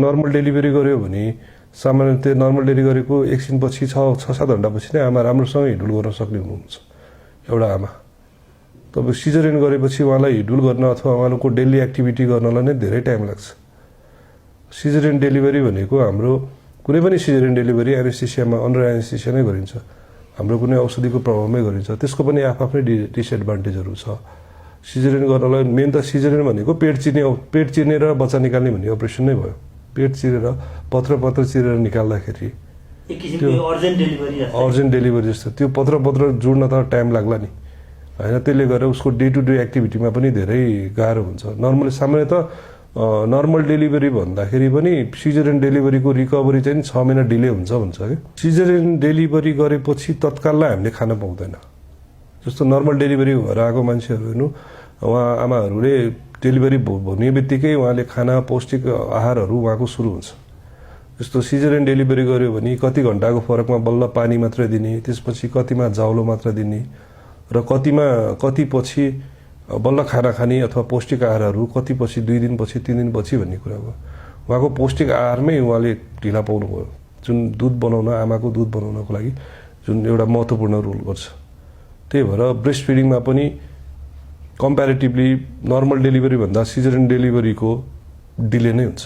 Normal delivery गर्यो भने सामान्यतया नर्मल डेलिभरीको एकछिनपछि 6-7 घण्टापछि नै आमा राम्रोसँग हिडुल गर्न सक्ने हुनुहुन्छ एउटा आमा। तपाईँ सिजरियन गरेपछि उहाँलाई हिडुल गर्न अथवा उहाँको डेली एक्टिभिटी गर्नलाई नै धेरै टाइम लाग्छ। सिजरियन डेलिभरी भनेको हाम्रो कुनै पनि सिजरियन डेलिभरी एनेस्थेसियामा अन्डर एनेस्थेसिया नै गरिन्छ, हाम्रो कुनै औषधिको प्रभावमै गरिन्छ। त्यसको पनि आफ्नै डिसएडभान्टेजहरू छ। सिजरियन गर्नलाई मेन त सिजरियन भनेको पेट चिर्ने र बच्चा निकाल्ने भन्ने अपरेसन नै भयो। पेट चिरेर पत्र चिरेर निकाल्दाखेरि अर्जेन्ट डेलिभरी जस्तो त्यो पत्र जोड्न त टाइम लाग्ला नि होइन। त्यसले गर्दा उसको डे टु डे एक्टिभिटीमा पनि धेरै गाह्रो हुन्छ। सामान्यतः नर्मल डेलिभरी भन्दाखेरि पनि सिजरियन डेलिभरीको रिकभरी चाहिँ 6 महिना डिले हुन्छ भन्छ कि। सिजरियन डेलिभरी गरेपछि तत्काललाई हामीले खान पाउँदैन। जस्तो नर्मल डेलिभरी भएर आएको मान्छेहरू हेर्नु, उहाँ आमाहरूले डेलिभरी हुने बित्तिकै उहाँले खाना पौष्टिक आहारहरू उहाँको सुरु हुन्छ। जस्तो सिजरियन डेलिभरी गर्यो भने कति घण्टाको फरकमा बल्ल पानी मात्रै दिने, त्यसपछि कतिमा जाउलो मात्र दिने र कति पछि बल्ल खाना खाने अथवा पौष्टिक आहारहरू कति पछि 2 दिनपछि 3 दिनपछि भन्ने कुरा भयो। उहाँको पौष्टिक आहारमै उहाँले ढिला पाउनुभयो, जुन दुध बनाउन आमाको दुध बनाउनको लागि जुन एउटा महत्त्वपूर्ण रोल गर्छ। त्यही भएर ब्रेस्ट फिडिङमा पनि कम्प्यारेटिभली नर्मल डेलिभरी भन्दा सिजरियन डेलिभरीको डिले नै हुन्छ।